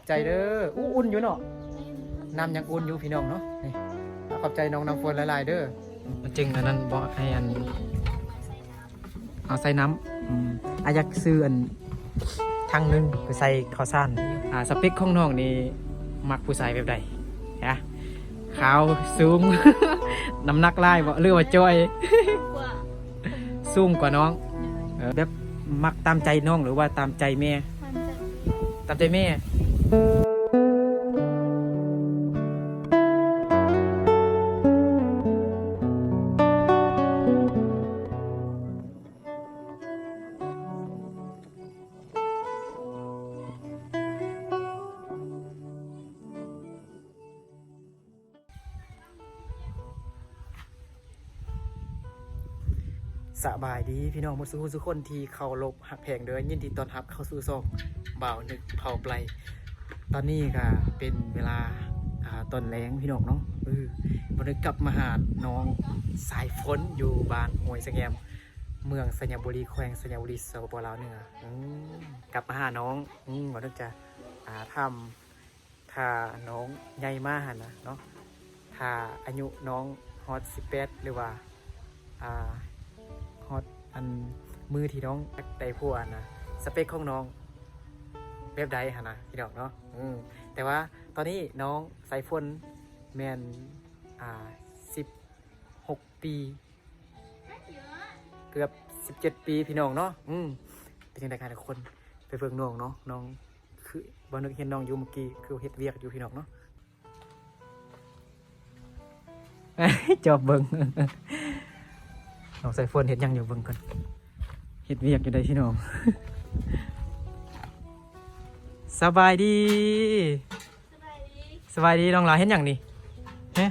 ໃຈເດີ. ອູ້ ອຸ່ນຢູ່ເນາະ. ແມ່ນ. ນ້ຳຍັງອຸ່ນຢູ່ພີ່ນ້ອງເນາະ. ນີ້ ຂອບໃຈນ້ອງນ້ຳຝົນຫຼາຍໆເດີ. ມັນຈຶ່ງອັນນັ້ນບໍ່ ໃຫ້ອັນ ເອົາໃສ່ນ້ຳ. ອືມ ອາ ຢາກຊື້ອັນຖັງໜຶ່ງໄປໃສ່ເຂົ້າສານ. ອາ ສະເປັກຂອງນ້ອງນີ້ມັກຜູ້ຊາຍແບບໃດ? ຮະ? ຂາວ ສູງ ນ້ຳໜັກຫຼາຍບໍ່ ຫຼືວ່າຈ່ອຍ? ສູງກວ່າ ສູງກວ່ານ້ອງ. ເອີ ແບບມັກຕາມໃຈນ້ອງ ຫຼືວ່າຕາມໃຈແມ່? ຕາມໃຈ ຕາມໃຈແມ່. ສະບາຍດີພີ່ນ້ອງໝົດສູ່ຜູ້ສູ່ຄົນທີ່ເຄົາລົບຮັກແພງເດີ. ຍິນດີຕ້ອນຮັບເຂົ້າສູ່ຊ່ອງບ່າວນຶກເຜົ່າໄປ. ຕອນນີ້ກະເປັນເວລາ ອາ ຕອນແລງພີ່ນ້ອງເນາະ. ເອີ ບ່າວນຶກກັບມາຫານ້ອງສາຍຝົນຢູ່ບ້ານຫ້ວຍສະແງມ ເມືອງໄຊຍະບູລີ ແຂວງໄຊຍະບູລີ ສປປ ລາວເໜືອ. ອືມ ກັບມາຫານ້ອງ. ອືມ ບ່າວນຶກຈະ ອາ ຖາມ ຖ້ານ້ອງໃຫຍ່ມາຫັ້ນນະເນາະ ຖ້າອາຍຸນ້ອງຮອດສິບແປດ ຫຼືວ່າ ອາ ຮອດອັນມື້ທີ່ນ້ອງຢາກໄດ້ຜົວນະ ສະເປັກຂອງນ້ອງແບບໃດຫັ້ນນະພີ່ນ້ອງເນາະ. ອືມ ແຕ່ວ່າຕອນນີ້ນ້ອງສາຍຝົນແມ່ນ ອາ ສິບຫົກປີ ເກືອບສິບເຈັດປີພີ່ນ້ອງເນາະ. ອືມ ເປັນຈັ່ງໃດກັນທຸກຄົນ ໄປເບິ່ງນ້ອງເນາະ. ນ້ອງຄື ບ່າວນຶກເຫັນນ້ອງຢູ່ມື້ກີ້ ຄືເຮັດວຽກຢູ່ພີ່ນ້ອງເນາະ. ຈອບເບິ່ງ ນ້ອງສາຍຝົນເຮັດຫຍັງຢູ່ ເບິ່ງກ່ອນ. ເຮັດວຽກຢູ່ໃດ໋ພີ່ນ້ອງ. ສະບາຍດີ. ສະບາຍດີ ສະບາຍດີນ້ອງຫຼ້າ. ເຮັດຫຍັງນີ້? ຮະ?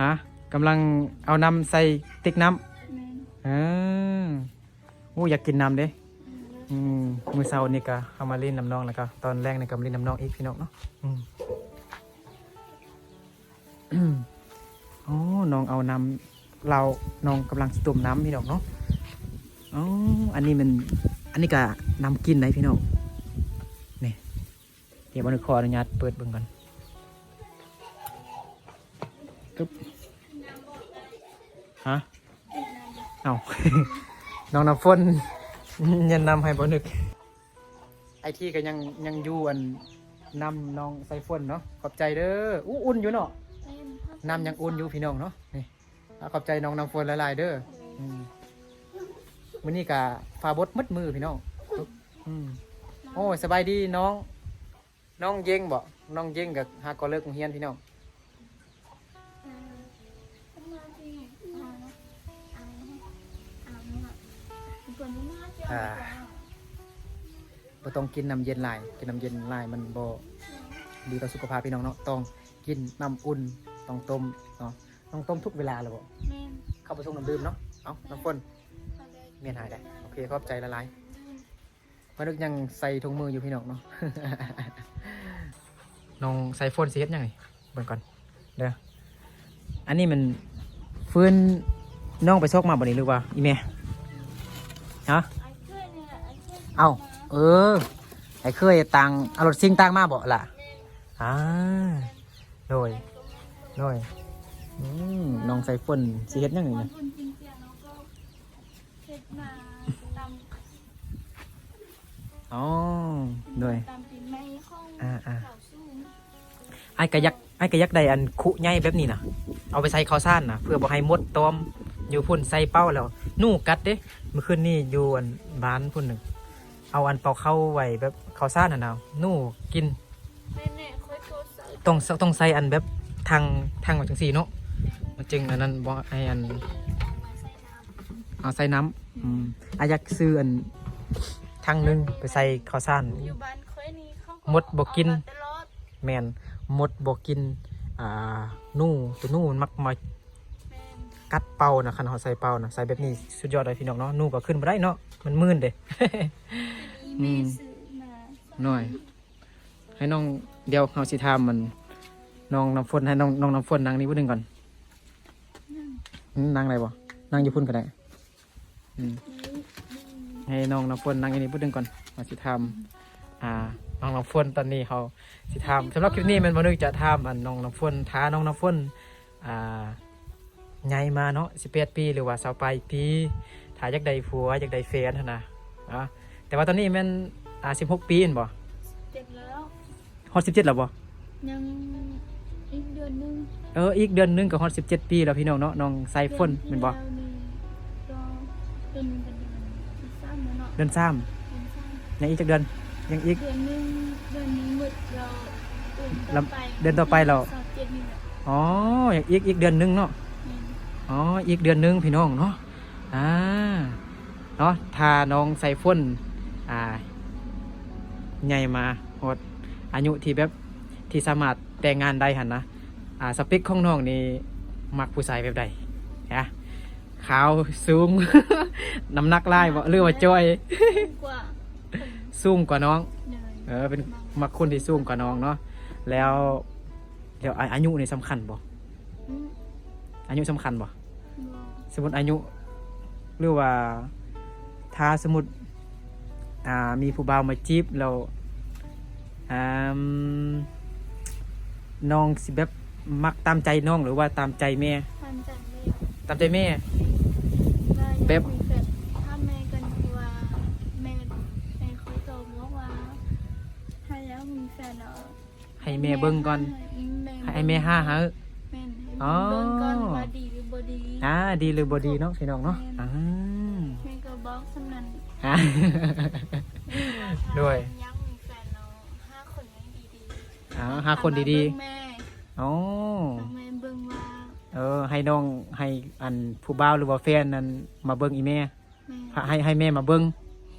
ຮະ? ກຳລັງເອົານ້ຳໃສ່ຕິກນ້ຳ. ແມ່ນ. ເອີ ໂອ້ ຢາກກິນນ້ຳເດ້. ອືມ ມື້ເຊົ້ານີ້ກະເຮົາມາຫຼິ້ນນຳນ້ອງ ແລ້ວກະຕອນແລງນີ້ກະມາຫຼິ້ນນຳນ້ອງອີກພີ່ນ້ອງເນາະ. ອືມ ໂອ້ ນ້ອງເອົານ້ຳ ລາວ ນ້ອງກຳລັງຊິຕົ້ມນ້ຳພີ່ນ້ອງເນາະ. ອໍ ອັນນີ້ມັນ ອັນນີ້ກະນ້ຳກິນໄດ໋ພີ່ນ້ອງ. ນີ້ ດຽວບ່າວນຶກຂໍອະນຸຍາດເປີດເບິ່ງກ່ອນ. ຕຶບ ຮະ? ເອົ້າ ນ້ອງນ້ຳຝົນແນະນຳໃຫ້ບ່າວນຶກ. ໄອທີກະຍັງ ຍັງຢູ່ອັນ ນຳນ້ອງສາຍຝົນເນາະ. ຂອບໃຈເດີ. ອູ້ ອຸ່ນຢູ່ເນາະ. ແມ່ນ. ນ້ຳຍັງອຸ່ນຢູ່ພີ່ນ້ອງເນາະ. ນີ້ ຂອບໃຈນ້ອງນ້ຳຝົນຫຼາຍໆເດີ. ອືມ ມື້ນີ້ກະຟ້າບົດໝົດມື້ພີ່ນ້ອງ. ອືມ ໂອ້ຍ ສະບາຍດີນ້ອງ. ນ້ອງເຢັງບໍ? ນ້ອງເຢັງກະຫາກໍເລີກໂຮງຮຽນພີ່ນ້ອງ. ອ່າ ບໍ່ຕ້ອງກິນນ້ຳເຢັນຫຼາຍ, ກິນນ້ຳເຢັນຫຼາຍມັນບໍ່ດີຕໍ່ສຸຂະພາບພີ່ນ້ອງເນາະ. ຕ້ອງກິນນ້ຳອຸ່ນ, ຕ້ອງຕົ້ມເນາະ. ຕ້ອງຕົ້ມທຸກເວລາແລ້ວບໍ? ແມ່ນ. ເຂົ້າໄປຊົງນ້ຳດື່ມເນາະ. ເອົາ ນ້ຳຝົນ ແມ່ນຫາຍໄດ້. ໂອເຄ ຂອບໃຈຫຼາຍໆ. ປາດຶກຍັງໃສ່ຖົງມືຢູ່ພີ່ນ້ອງເນາະ. ນ້ອງສາຍຝົນຊິເຮັດຫຍັງນີ້ ເບິ່ງກ່ອນເດີ. ອັນນີ້ມັນຟືນ ນ້ອງໄປຊອກມາບໍ່ນີ້ ຫຼືວ່າອີ່ແມ່? ຮະ? ເອົ້າ ເອີ ອ້າຍເຂີຍຕ່າງ ເອົາລົດຊິງຕ່າງມາບໍ່ລະ? ອ່າ ໂດຍ ໂດຍ. ອືມ ນ້ອງສາຍຝົນຊິເຮັດຫຍັງນີ້? ເຮັດມາຕຳ. ອໍ ໂດຍ ຕຳປີໃໝ່ຂອງ ອ່າໆ ເຂົາສູງ. ອ້າຍກະຢາກ ອ້າຍກະຢາກໄດ້ອັນຄຸໃຫຍ່ແບບນີ້ນະ ເອົາໄປໃສ່ເຂົ້າສານນະ ເພື່ອບໍ່ໃຫ້ມົດຕອມຢູ່ພຸ້ນ. ໃສ່ເປົ້າແລ້ວໜູກັດເດ້. ມື້ຄືນນີ້ຢູ່ອັນບ້ານພຸ້ນໜຶ່ງ ເອົາອັນເປົ່າເຂົ້າໄວ້ແບບເຂົ້າສານຫັ້ນນະ ໜູກິນ. ແມ່ນໆ ຂ້ອຍກໍໃສ່ ຕ້ອງ ຕ້ອງໃສ່ອັນແບບຖັງ ຖັງໄວ້ຈັ່ງຊີ້ເນາະ ມັນຈຶ່ງອັນນັ້ນບໍ່ໃຫ້ອັນ ເອົາໃສ່ນ້ຳ. ອືມ ອາ ຢາກຊື້ອັນຖັງໜຶ່ງໄປໃສ່ເຂົ້າສານ. ຢູ່ບ້ານຂ້ອຍນີ້ເຂົາກໍ ມົດບໍ່ກິນ ເອົາມາຕະຫຼອດ. ແມ່ນ ມົດບໍ່ກິນ ອ່າ ໜູ ໂຕໜູມັນມັກມາ ແມ່ນ ກັດເປົ້ານະ. ຄັນເຮົາໃສ່ເປົ້ານະ ໃສ່ແບບນີ້ສຸດຍອດເລີຍພີ່ນ້ອງເນາະ. ໜູກໍຂຶ້ນບໍ່ໄດ້ເນາະ ມັນມື່ນເດ້. ອືມ ແມ່ຊື້ມາ ນ້ອຍ. ໃຫ້ນ້ອງ ດຽວເຮົາຊິຖາມມັນ ນ້ອງນ້ຳຝົນ ໃຫ້ນ້ອງ ນ້ອງນ້ຳຝົນນັ່ງນີ້ຜູ້ໜຶ່ງກ່ອນ. ນັ່ງ ອືມ ນັ່ງໄດ້ບໍ່? ນັ່ງຢູ່ພຸ້ນກໍໄດ້. ອືມ ໃຫ້ນ້ອງນ້ຳຝົນນັ່ງຢູ່ນີ້ຜູ້ໜຶ່ງກ່ອນ ເຮົາຊິຖາມ. ອ່າ ນ້ອງນ້ຳຝົນ ຕອນນີ້ເຮົາຊິຖາມ ສຳລັບຄລິບນີ້ແມ່ນບໍ່ນຶກຈະຖາມອັນນ້ອງນ້ຳຝົນ ຖ້ານ້ອງນ້ຳຝົນ ອ່າ ໃຫຍ່ມາເນາະ ສິບແປດປີ ຫຼືວ່າຊາວປາຍປີ ຖ້າຢາກໄດ້ຜົວ ຢາກໄດ້ແຟນຫັ້ນນະ ເນາະ ແຕ່ວ່າຕອນນີ້ແມ່ນ ອ່າ ສິບຫົກປີແມ່ນບໍ່? ສິບເຈັດແລ້ວ. ຮອດສິບເຈັດແລ້ວບໍ່? ຍັງອີກເດືອນໜຶ່ງ. ເອີ ອີກເດືອນໜຶ່ງກໍຮອດສິບເຈັດປີແລ້ວພີ່ນ້ອງເນາະ ນ້ອງສາຍຝົນແມ່ນບໍ່? ເດືອນທີ່ແລ້ວນີ້ກໍ ເດືອນນີ້ກໍເດືອນສາມແລ້ວເນາະ ເດືອນສາມ ເດືອນສາມ ຍັງອີກຈັກເດືອນ? ຍັງອີກເດືອນໜຶ່ງ ເດືອນນີ້ໝົດແລ້ວ ເດືອນຕໍ່ໄປ ເດືອນຕໍ່ໄປແລ້ວ ຊາວເຈັດນີ້ແຫຼະ. ອໍ ຍັງອີກ ອີກເດືອນໜຶ່ງເນາະ. ແມ່ນ. ອໍ ອີກເດືອນໜຶ່ງພີ່ນ້ອງເນາະ. ອ່າ ເນາະ ຖ້ານ້ອງສາຍຝົນ ອ່າ ໃຫຍ່ມາຮອດອາຍຸທີ່ແບບ ທີ່ສາມາດແຕ່ງງານໄດ້ຫັ້ນນະ ອ່າ ສະເປັກຂອງນ້ອງນີ້ມັກຜູ້ຊາຍແບບໃດ? ຮະ ຂາວ ສູງ ນ້ຳໜັກຫຼາຍບໍ່ ຫຼືວ່າຈ່ອຍ? ສູງກວ່າ ສູງກວ່ານ້ອງ. ໂດຍ. ເອີ ເປັນ ມັກ ມັກຄົນທີ່ສູງກວ່ານ້ອງເນາະ. ແລ້ວ ແລ້ວອາ ອາຍຸນີ້ສຳຄັນບໍ່? ອືມ ອາຍຸສຳຄັນບໍ່? ບໍ່. ສົມມຸດອາຍຸ ຫຼືວ່າ ຖ້າສົມມຸດ ອ່າ ມີຜູ້ບ່າວມາຈີບແລ້ວ ອ່າ ນ້ອງຊິແບບມັກຕາມໃຈນ້ອງ ຫຼືວ່າຕາມໃຈແມ່? ຕາມໃຈແມ່. ຕາມໃຈແມ່ ແບບ ຖ້າແມ່ກັນ ຄືວ່າແມ່ ແມ່ຂ້ອຍກໍບອກວ່າ ຖ້າຢາກມີແຟນແລ້ວ ໃຫ້ແມ່ເບິ່ງກ່ອນ ໃຫ້ແມ່ ໃຫ້ແມ່ຫາໃຫ້. ແມ່ນ ໃຫ້ເບິ່ງກ່ອນວ່າດີຫຼືບໍ່ດີ. ອ່າ ດີຫຼືບໍ່ດີເນາະ ພີ່ນ້ອງເນາະ. ແມ່ນ. ອ່າ ແມ່ກໍບອກສ່ຳນັ້ນ. ໂດຍ. ຢາກມີແຟນເນາະ ຫາຄົນດີໆ. ອ່າ ຫາຄົນດີໆ. ແມ່ ອໍ ໃຫ້ແມ່ເບິ່ງວ່າ ເອີ ໃຫ້ນ້ອງ ໃຫ້ອັນຜູ້ບ່າວ ຫຼືວ່າແຟນນັ້ນມາເບິ່ງອີ່ແມ່. ແມ່ນ. ໃຫ້ ໃຫ້ແມ່ມາເບິ່ງ.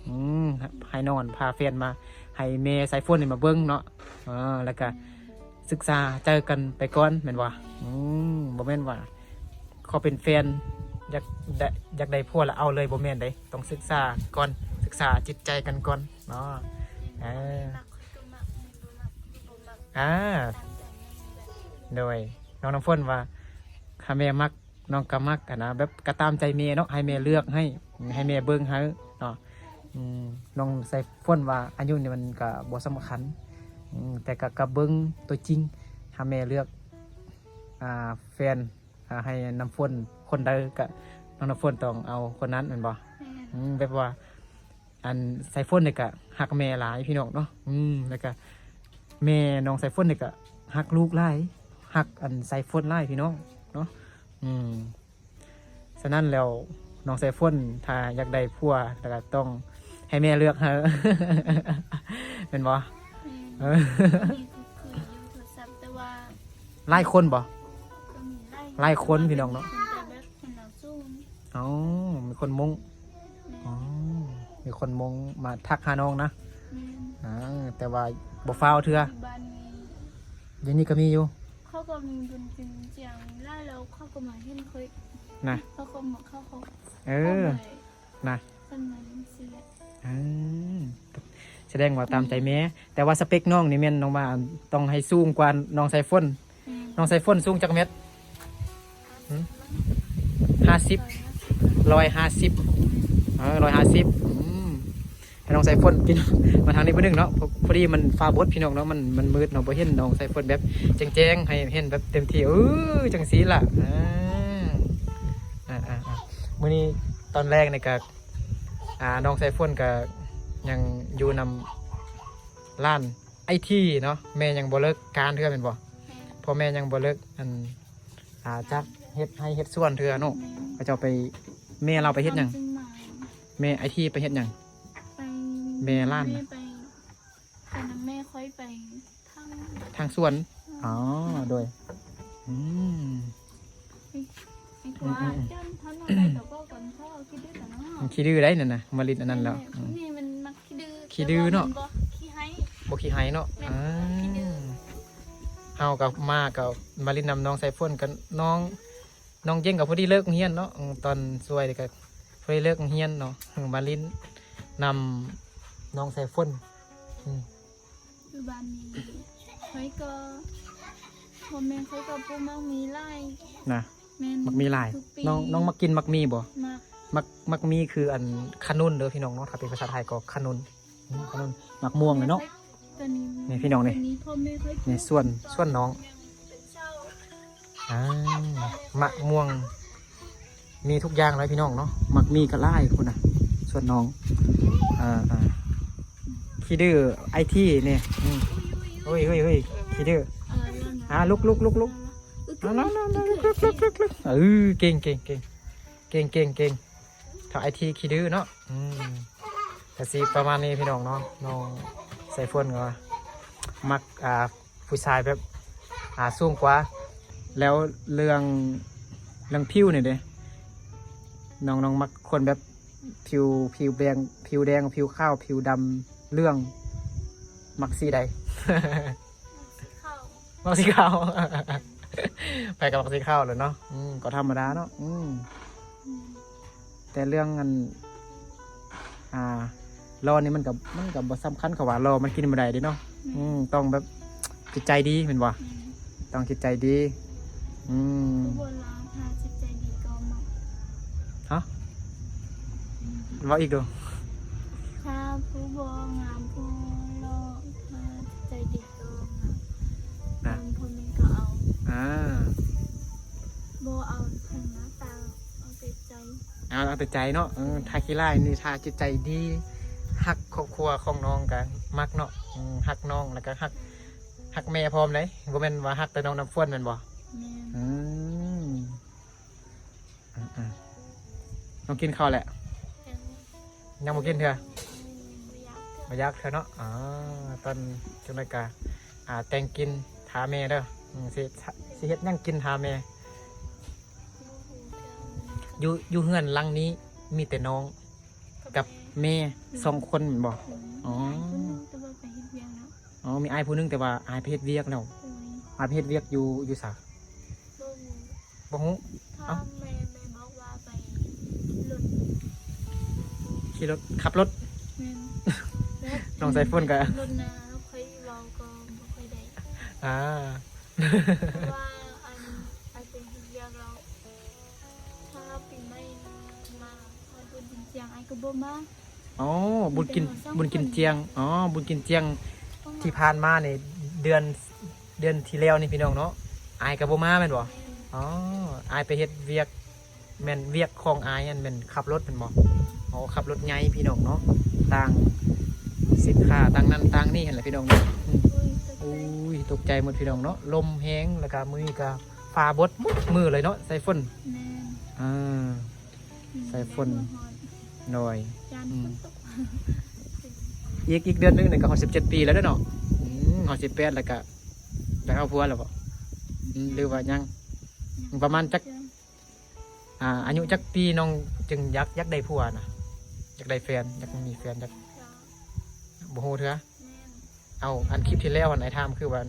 ອືມ ໃຫ້ນ້ອງພາແຟນມາ ໃຫ້ແມ່ສາຍຝົນນີ້ມາເບິ່ງເນາະ. ເອີ ແລ້ວກະ ແມ່ນ ສຶກສາໃຈກັນໄປກ່ອນແມ່ນບໍ່? ອືມ ບໍ່ແມ່ນວ່າຂໍເປັນແຟນ ຢາກໄດ້ ຢາກໄດ້ຜົວແລ້ວເອົາເລີຍ ບໍ່ແມ່ນເດ້. ຕ້ອງສຶກສາກ່ອນ ສຶກສາຈິດໃຈກັນກ່ອນເນາະ. ເອີ ອ່າ ໂດຍ. ນ້ອງນ້ຳຝົນວ່າ ຖ້າແມ່ມັກ ນ້ອງກໍມັກຫັ້ນນະ ແບບກໍຕາມໃຈແມ່ເນາະ ໃຫ້ແມ່ເລືອກໃຫ້ ໃຫ້ແມ່ເບິ່ງໃຫ້ເນາະ. ອືມ ນ້ອງສາຍຝົນວ່າອາຍຸນີ້ມັນກໍບໍ່ສຳຄັນ ອືມ ແຕ່ກໍ ກໍເບິ່ງຕົວຈິງ ຖ້າແມ່ເລືອກ ອ່າ ແຟນ ອ່າ ໃຫ້ນ້ຳຝົນຄົນໃດ ກໍນ້ອງນ້ຳຝົນຕ້ອງເອົາຄົນນັ້ນແມ່ນບໍ່? ແມ່ນ. ອືມ ແບບວ່າ ອັນສາຍຝົນນີ້ກະຮັກແມ່ຫຼາຍພີ່ນ້ອງເນາະ. ອືມ ແລ້ວກະແມ່ນ້ອງສາຍຝົນນີ້ກະຮັກລູກຫຼາຍ ຮັກອັນສາຍຝົນຫຼາຍພີ່ນ້ອງເນາະ. ອືມ ສະນັ້ນແລ້ວ ນ້ອງສາຍຝົນ ຖ້າຢາກໄດ້ຜົວ ແລ້ວກະຕ້ອງໃຫ້ແມ່ເລືອກໃຫ້ ແມ່ນບໍ່? ແມ່ນ. ເອີ ມີຄືຢູ່ໂທລະສັບ ແຕ່ວ່າ ຫຼາຍຄົນບໍ່? ກໍມີຫຼາຍ ຫຼາຍຄົນພີ່ນ້ອງເນາະ. ແຕ່ແບບຄົນລາວສູງ. ອໍ ມີຄົນມົ້ງ. ແມ່ນ. ອໍ ມີຄົນມົ້ງມາທັກຫານ້ອງນະ. ແມ່ນ. ອ່າ ແຕ່ວ່າບໍ່ຟ້າວເທື່ອ. ຢູ່ບ້ານນີ້ ດຽວນີ້ກໍມີຢູ່. ເຂົາກໍມີບຸນກິນຈຽງຫຼາຍແລ້ວ ເຂົາກໍມາເຫັນຂ້ອຍນະ. ເຂົາກໍມາ ເຂົາ ເຂົາ ເອີ ນະ ປະມານນີ້ແຫຼະ. ອືມ ສະແດງວ່າຕາມໃຈແມ່. ອືມ ແຕ່ວ່າສະເປັກນ້ອງນີ້ແມ່ນນ້ອງວ່າຕ້ອງໃຫ້ສູງກວ່ານ້ອງສາຍຝົນ. ອືມ ນ້ອງສາຍຝົນສູງຈັກແມັດ? ຫຶ ຫ້າສິບ ຮ້ອຍຫ້າສິບ. ເອີ ຮ້ອຍຫ້າສິບ. ອືມ ໃຫ້ນ້ອງສາຍຝົນກິນ ມາທາງນີ້ຜູ້ໜຶ່ງເນາະ. ພໍ ພໍດີມັນຟ້າບົດພີ່ນ້ອງເນາະ ມັນ ມັນມືດເນາະ ບໍ່ເຫັນນ້ອງສາຍຝົນແບບແຈ້ງໆ ໃຫ້ເຫັນແບບເຕັມທີ່. ເອີ ຈັ່ງຊີ້ລະ. ອ່າ ອ່າໆໆ ມື້ນີ້ຕອນແລງນີ້ກະ ອ່າ ນ້ອງສາຍຝົນກະຍັງຢູ່ນຳຫຼານໄອທີເນາະ. ແມ່ຍັງບໍ່ເລີກການເທື່ອແມ່ນບໍ່? ແມ່ນ. ພໍ່ແມ່ຍັງບໍ່ເລີກ ອັນ ອ່າ ຈາກເຮັດໄຮ່ເຮັດສວນເທື່ອເນາະ. ແມ່ນ. ເຂົາເຈົ້າໄປ ແມ່ລາວໄປເຮັດຫຍັງ? ແມ່ໄອທີໄປເຮັດຫຍັງ? ໄປ ແມ່ຫຼານ ແມ່ໄປ ໄປນຳແມ່ຂ້ອຍໄປທາງ ທາງສວນ. ອໍ ໂດຍ. ອືມ ອືມໆໆ ມັນຂີ້ດື້ໄດ໋ນັ້ນນະ ມາຫຼິ້ນອັນນັ້ນແລ້ວ. ແມ່ນແຫຼະ ອືມ ນີ້ມັນມັກຂີ້ດື້ ຂີ້ດື້ເນາະ. ແຕ່ວ່າມັນບໍ່ຂີ້ໄຫ້ ບໍ່ຂີ້ໄຫ້ເນາະ. ແມ່ນ ອ່າ ບໍ່ຂີ້ດື້. ເຮົາກໍມາ ກໍມາຫຼິ້ນນຳນ້ອງສາຍຝົນກັບນ້ອງ ນ້ອງເຢັງກໍພໍດີເລີກໂຮງຮຽນເນາະ. ອືມ ຕອນສວຍນີ້ກໍພໍດີເລີກໂຮງຮຽນເນາະ ມາຫຼິ້ນນຳນ້ອງສາຍຝົນ. ອືມ ຢູ່ບ້ານນີ້ຂ້ອຍກໍ ພໍ່ແມ່ຂ້ອຍກໍປູກໝາກມີຫຼາຍນະ. ແມ່ນ ໝາກມີຫຼາຍ. ທຸກປີ ນ້ອງ ນ້ອງມັກກິນໝາກມີບໍ່? ມັກ ໝາກ ໝາກມີຄືອັນຂະໜຸນເດີພີ່ນ້ອງເນາະ ຖ້າເປັນພາສາໄທກໍຂະໜຸນ. ອືມ ຂະໜົມໝາກມ່ວງເລີຍເນາະ. ຕົວນີ້ ນີ້ພີ່ນ້ອງນີ້ ຕົວນີ້ພໍ່ແມ່ຂ້ອຍ ນີ້ສວນ ສວນນ້ອງ ອາ ໝາກມ່ວງ ມີທຸກຢ່າງເລີຍພີ່ນ້ອງເນາະ. ໝາກມີກໍຫຼາຍພຸ້ນນະ ສວນນ້ອງ. ອ່າ ອ່າ ຂີ້ດື້ໄອທີນີ້. ອືມ ອຸ້ຍ ອຸ້ຍ ອຸ້ຍ ຂີ້ດື້. ອ່າ ລຸກ ລຸກ ລຸກ ລຸກ. ເອີ ເກັ່ງ ເກັ່ງ ເກັ່ງ ເກັ່ງ ເກັ່ງ ເກັ່ງ ເກັ່ງ ເກັ່ງ ເກັ່ງ ເກັ່ງ ເກັ່ງ ເກັ່ງ ເກັ່ງ ເກັ່ງ ເກັ່ງ ເກັ່ງ ເທົ່າໄອທີຂີ້ດື້ເນາະ. ອືມ ກະຊິປະມານນີ້ພີ່ນ້ອງເນາະ. ນ້ອງສາຍຝົນກໍມັກ ອ່າ ຜູ້ຊາຍແບບ ອ່າ ສູງກວ່າ. ແລ້ວເລື່ອງ ເລື່ອງຜິວນີ້ເດ້ ນ້ອງ ນ້ອງມັກຄົນແບບຜິວ ຜິວແດງ ຜິວແດງ ຜິວຂາວ ຜິວດຳ ເຫຼືອງ ມັກສີໃດ? ມັກສີຂາວ ໃຜກໍມັກສີຂາວແຫຼະເນາະ. ອືມ ກໍທຳມະດາເນາະ. ອືມ ອືມ ແຕ່ເລື່ອງອັນ ອ່າ ຫຼໍ່ນີ້ມັນກໍ ມັນກໍບໍ່ສຳຄັນ ເຂົາວ່າຫຼໍ່ມັນກິນບໍ່ໄດ້ເດ້ເນາະ. ແມ່ນ ອືມ ຕ້ອງແບບຈິດໃຈດີແມ່ນບໍ່? ແມ່ນ ຕ້ອງຈິດໃຈດີ. ອືມ ຜູ້ບໍ່ຫຼໍ່ ຖ້າຈິດໃຈດີກໍມັກ. ຮະ? ເວົ້າອີກດູ. ຖ້າຜູ້ບໍ່ງາມ ຜູ້ຫຼໍ່ ຖ້າຈິດໃຈດີ ກໍງາມ. ອ່າ ງາມພໍ່ແມ່ກໍເອົາ. ອ່າ ບໍ່ເອົາເຖິງໜ້າຕາ ເອົາແຕ່ໃຈ. ເອົາ ເອົາແຕ່ໃຈເນາະ. ເອີ ຖ້າຂີ້ຮ້າຍນີ້ ຖ້າຈິດໃຈດີ ຮັກຄອບຄົວຂອງນ້ອງກໍມັກເນາະ. ອືມ ຮັກນ້ອງ ແລ້ວກໍຮັກ ຮັກແມ່ພ້ອມເດ້. ບໍ່ແມ່ນວ່າຮັກແຕ່ນ້ອງນ້ຳຝົນແມ່ນບໍ່? ແມ່ນ. ອືມ ອືມ ນ້ອງກິນເຂົ້າແລ້ວ? ຍັງ ຍັງບໍ່ກິນເທື່ອ? ບໍ່ຢາກເທື່ອ ບໍ່ຢາກເທື່ອເນາະ. ອ່າ ຕອນຈັ່ງໃດກະ ອ່າ ແຕ່ງກິນຖ້າແມ່ເດີ. ອືມ ຊິ ຊິເຮັດຫຍັງກິນຖ້າແມ່? ຢູ່ ຢູ່ເຮືອນຫຼັງນີ້ມີແຕ່ນ້ອງກັບແມ່ ອືມ ສອງຄົນແມ່ນບໍ່? ອືມ ອໍ ມີອ້າຍຜູ້ໜຶ່ງ ແຕ່ວ່າໄປເຮັດວຽກແລ້ວ. ອໍ ມີອ້າຍຜູ້ໜຶ່ງ ແຕ່ວ່າອ້າຍໄປເຮັດວຽກແລ້ວ. ໂດຍ ອ້າຍໄປເຮັດວຽກຢູ່ ຢູ່ໃສ? ບໍ່ຮູ້ ບໍ່ຮູ້. ເອົ້າ ແມ່ ແມ່ບອກວ່າໄປຂີ່ລົດ ຂີ່ລົດ ຂັບລົດ. ແມ່ນ ນ້ອງສາຍຝົນກໍ ລົດນະ ຂ້ອຍເວົ້າກໍບໍ່ຄ່ອຍໄດ້. ອ່າ ເພາະວ່າອັນ ອ້າຍໄປເຮັດວຽກແລ້ວ ຖ້າປີໃໝ່ມາ ຖ້າບຸນກິນຈຽງ ອ້າຍກໍບໍ່ມາ. ອໍ ບຸນກິນ ບຸນກິນຈຽງ. ອໍ ບຸນກິນຈຽງທີ່ຜ່ານມານີ້ ເດືອນ ເດືອນທີ່ແລ້ວນີ້ພີ່ນ້ອງເນາະ ອ້າຍກໍບໍ່ມາແມ່ນບໍ່? ແມ່ນ. ອໍ ອ້າຍໄປເຮັດວຽກ ແມ່ນວຽກຂອງອ້າຍຫັ້ນແມ່ນຂັບລົດແມ່ນບໍ່? ອໍ ຂັບລົດໃຫຍ່ພີ່ນ້ອງເນາະ ຕ່າງສິນຄ້າຕ່າງນັ້ນຕ່າງນີ້ຫັ້ນແຫຼະພີ່ນ້ອງເນາະ. ອືມ ໂອ້ຍ ຕົກໃຈ ໂອ້ຍ ຕົກໃຈໝົດພີ່ນ້ອງເນາະ ລົມແຮງ ແລ້ວກໍມື້ນີ້ກໍຟ້າບົດໝົດມື້ເລີຍເນາະ ສາຍຝົນ. ແມ່ນ. ອ່າ ສາຍຝົນ ແດດກໍຮ້ອນ ໂດຍ ຢ້ານ ອືມ ຝົນຕົກ. ອີກ ອີກເດືອນໜຶ່ງນີ້ກໍຮອດສິບເຈັດປີແລ້ວເດ້ເນາະ. ອືມ ຮອດສິບແປດແລ້ວກໍໄດ້ເອົາຜົວແລ້ວບໍ່? ອືມ ຫຼືວ່າຍັງ? ຍັງ ປະມານຈັກ ຍັງ ອ່າ ອາຍຸຈັກປີນ້ອງຈຶ່ງຢາກ ຢາກໄດ້ຜົວນະ? ຢາກໄດ້ແຟນ ຢາກມີແຟນ ຢາກ ບໍ່ຮູ້ເທື່ອ? ແມ່ນ. ເອົາ ອັນຄລິບທີ່ແລ້ວຫັ້ນ ອ້າຍຖາມຄືວ່າ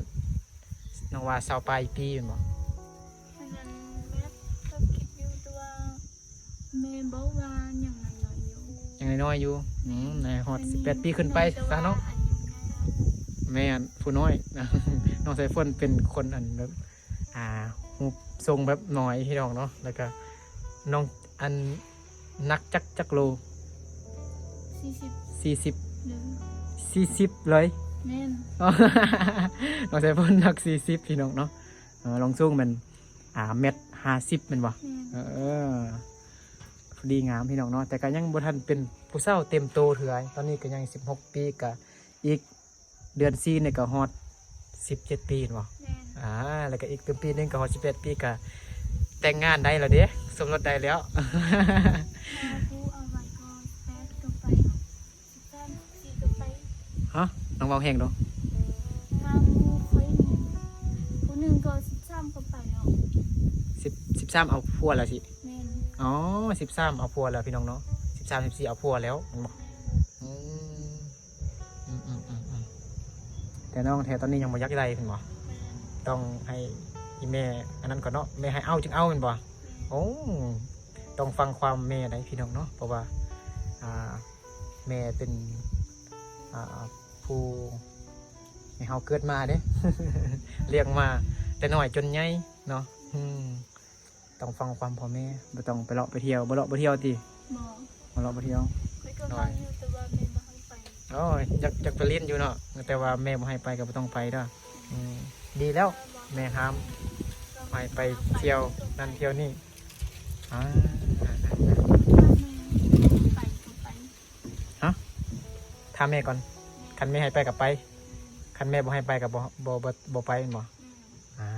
ນ້ອງວ່າຊາວປາຍປີແມ່ນບໍ່? ອັນນັ້ນແມ່ກໍຄິດຢູ່ ແຕ່ວ່າແມ່ບອກວ່າຍັງນ້ອຍໆຢູ່. ຍັງນ້ອຍໆຢູ່. ອືມ ໃຫ້ຮອດສິບແປດປີຂຶ້ນໄປຊະເນາະ. ແມ່ນ ຜູ້ນ້ອຍ. ນ້ອງສາຍຝົນເປັນຄົນອັນແບບ ອ່າ ຮູບຊົງແບບນ້ອຍພີ່ນ້ອງເນາະ. ແລ້ວກໍນ້ອງອັນ ໜັກຈັກ ຈັກໂລ? ສີ່ສິບ ສີ່ສິບ ເດີ ສີ່ສິບເລີຍ. ແມ່ນ. ນ້ອງສາຍຝົນໜັກສີ່ສິບພີ່ນ້ອງເນາະ. ເອີ ລອງສູງແມ່ນ ອ່າ ແມັດຫ້າສິບແມ່ນບໍ່? ແມ່ນ. ເອີ ພໍດີງາມພີ່ນ້ອງເນາະ ແຕ່ກໍຍັງບໍ່ທັນເປັນຜູ້ສາວເຕັມໂຕເທື່ອ. ຕອນນີ້ກໍຍັງສິບຫົກປີ ກໍອີກ ເດືອນສີ່ນີ້ກໍຮອດສິບເຈັດປີແມ່ນບໍ່? ແມ່ນ. ອ່າ ແລ້ວກໍອີກເປັນປີໜຶ່ງກໍຮອດສິບແປດປີ ກໍແຕ່ງງານໄດ້ແລ້ວເດ້ ສົມລົດໄດ້ແລ້ວ. ຖ້າຜູ້ເອົາໄວ້ກໍສິບແປດກໍໄປ ສິບສາມ ສິບສີ່ກໍໄປ. ຮະ? ນ້ອງເວົ້າແຮງເນາະ. ຖ້າໝູ່ຂ້ອຍນີ້ ຜູ້ໜຶ່ງກໍສິບສາມກໍໄປແລ້ວ. ສິບ ສິບສາມເອົາຜົວແລ້ວຊິ? ແມ່ນ. ອໍ ສິບສາມເອົາຜົວແລ້ວພີ່ນ້ອງເນາະ. ສິບສາມ ສິບສີ່ເອົາຜົວແລ້ວແມ່ນບໍ່? ອືມ ອືມໆໆໆ ແຕ່ນ້ອງແທ້ຕອນນີ້ຍັງບໍ່ຢາກໄດ້ແມ່ນບໍ່? ແມ່ນ. ຕ້ອງໃຫ້ອີ່ແມ່ອັນນັ້ນກ່ອນເນາະ ແມ່ໃຫ້ເອົາຈຶ່ງເອົາແມ່ນບໍ່? ແມ່ນ. ໂອ້ ຕ້ອງຟັງຄວາມແມ່ໄດ໋ພີ່ນ້ອງເນາະ ເພາະວ່າ ອ່າ ແມ່ເປັນ ອ່າ ຜູ້ໃຫ້ເຮົາເກີດມາເດ້ ລ້ຽງມາແຕ່ນ້ອຍຈົນໃຫຍ່ເນາະ. ອືມ ຕ້ອງຟັງຄວາມພໍ່ແມ່ ບໍ່ຕ້ອງໄປເລາະໄປທ່ຽວ. ບໍ່ເລາະບໍ່ທ່ຽວຕິ? ບໍ່ ບໍ່ເລາະບໍ່ທ່ຽວ. ຂ້ອຍກໍມັກຢູ່ ແຕ່ວ່າແມ່ບໍ່ໃຫ້ໄປ. ໂອ້ຍ ຢາກ ຢາກໄປຫຼິ້ນຢູ່ເນາະ ແຕ່ວ່າແມ່ບໍ່ໃຫ້ໄປກໍບໍ່ຕ້ອງໄປເດີ. ອືມ ດີແລ້ວ ແມ່ຫ້າມ ໃຫ້ໄປທ່ຽວນັ້ນທ່ຽວນີ້. ອາ ໄປກໍໄປ ຮະ? ຖາມແມ່ກ່ອນ ຄັນແມ່ໃຫ້ໄປກໍໄປ ຄັນແມ່ບໍ່ໃຫ້ໄປກໍບໍ່ ບໍ່ ບໍ່ ບໍ່ໄປແມ່ນບໍ່? ອືມ ອາ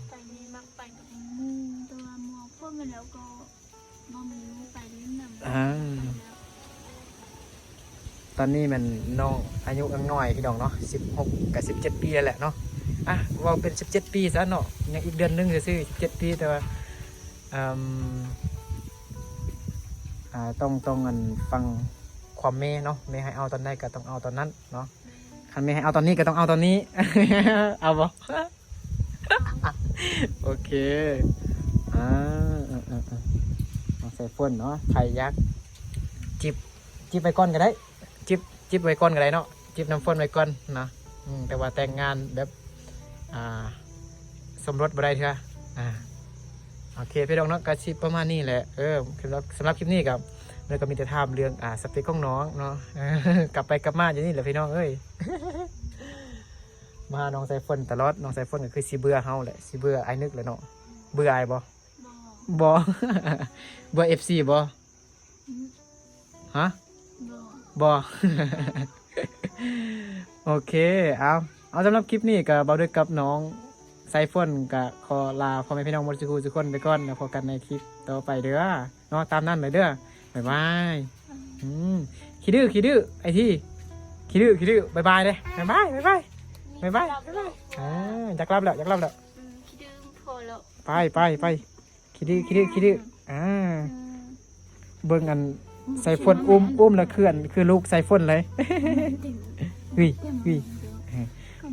ໄປນີ້ມັກໄປກັບໝູ່ ແຕ່ວ່າໝູ່ພວກມັນແລ້ວກໍ ບໍ່ມີໝູ່ໄປຫຼິ້ນນຳ. ອາ ໄປແລ້ວ ຕອນນີ້ແມ່ນນ້ອງອາຍຸຍັງນ້ອຍພີ່ນ້ອງເນາະ ສິບຫົກກັບສິບເຈັດປີແລ້ວແຫຼະເນາະ. ອາ ເວົ້າເປັນສິບເຈັດປີຊະເນາະ ຍັງອີກເດືອນໜຶ່ງຊື່ໆ ສິບເຈັດປີ ແຕ່ວ່າ ອືມ ອາ ຕ້ອງ ຕ້ອງ ອັນ ຟັງຄວາມແມ່ເນາະ ແມ່ໃຫ້ເອົາຕອນໃດກໍຕ້ອງເອົາຕອນນັ້ນເນາະ. ຄັນແມ່ໃຫ້ເອົາຕອນນີ້ກໍຕ້ອງເອົາຕອນນີ້ ເອົາບໍ່? ໂອເຄ ອາ ເອີໆໆ ນ້ອງສາຍຝົນເນາະ ໃຜຢາກຈິບ ຈິບໄວ້ກ່ອນກໍໄດ້ ຈິບ ຈິບໄວ້ກ່ອນກໍໄດ້ເນາະ ຈິບນ້ຳຝົນໄວ້ກ່ອນເນາະ. ອືມ ແຕ່ວ່າແຕ່ງງານແບບ ອ່າ ສົມລົດບໍ່ໄດ້ເທື່ອ. ອາ ໂອເຄພີ່ນ້ອງເນາະ ກໍຊິປະມານນີ້ແຫຼະ. ເອີ ສຳລັບ ສຳລັບຄລິບນີ້ກໍ ແລ້ວກໍມີແຕ່ຖາມເລື່ອງ ອ່າ ສະເປັກຂອງນ້ອງເນາະ ກັບໄປກັບມາຢູ່ນີ້ແຫຼະພີ່ນ້ອງເອີຍ. ມາຫານ້ອງສາຍຝົນຕະຫຼອດ ນ້ອງສາຍຝົນກໍຄືຊິເບື່ອເຮົາແຫຼະ ຊິເບື່ອອ້າຍນຶກແຫຼະເນາະ. ເບື່ອອ້າຍບໍ່? ບໍ່ ບໍ່ ເບື່ອເອັຟຊີບໍ່? ຫືມ ຮະ? ບໍ່ ບໍ່ ໂອເຄ ເອົາ ເອົາ ສຳລັບຄລິບນີ້ກໍ ບ່າວດຶກກັບນ້ອງສາຍຝົນກໍຂໍລາພໍ່ແມ່ພີ່ນ້ອງໝົດສູ່ຜູ້ສູ່ຄົນໄປກ່ອນ ແລ້ວພົບກັນໃນຄລິບຕໍ່ໄປເດີເນາະ. ຕາມນັ້ນເລີຍເດີ ບາຍບາຍ. ອືມ ຂີ້ດື້ ຂີ້ດື້ ໄອ້ທີ່ ຂີ້ດື້ ຂີ້ດື້ ບາຍບາຍເດ້ ບາຍບາຍ ບາຍບາຍ ບາຍບາຍ. ເອີ ຢາກຫຼັບແລ້ວ ຢາກຫຼັບແລ້ວ. ອືມ ຂີ້ດື້ພໍແລ້ວ ໄປ ໄປ ໄປ. ຂີ້ດື້ ຂີ້ດື້ ຂີ້ດື້ ອືມ ອ່າ ອືມ ເບິ່ງອັນ ອືມ ສາຍຝົນ ຊິມາ ອຸ້ມ ອຸ້ມແລ້ວຄືອັນ ຄືລູກສາຍຝົນເລີຍ. ອືມ ຫຸ້ຍ ຫຸ້ຍ ເອີ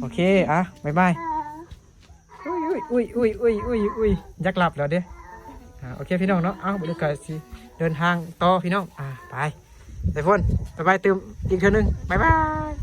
ໂອເຄ ອ່ະ ບາຍບາຍ. ອຸ້ຍ ອຸ້ຍ ຢາກຫຼັບແລ້ວເດ້. ອ່າ ໂອເຄພີ່ນ້ອງເນາະ ເອົາ ບາດນີ້ກໍຊິເດີນທາງຕໍ່ພີ່ນ້ອງ. ອ່າ ໄປ ສາຍຝົນ ບາຍບາຍຕື່ມອີກເທື່ອໜຶ່ງ ບາຍບາຍ.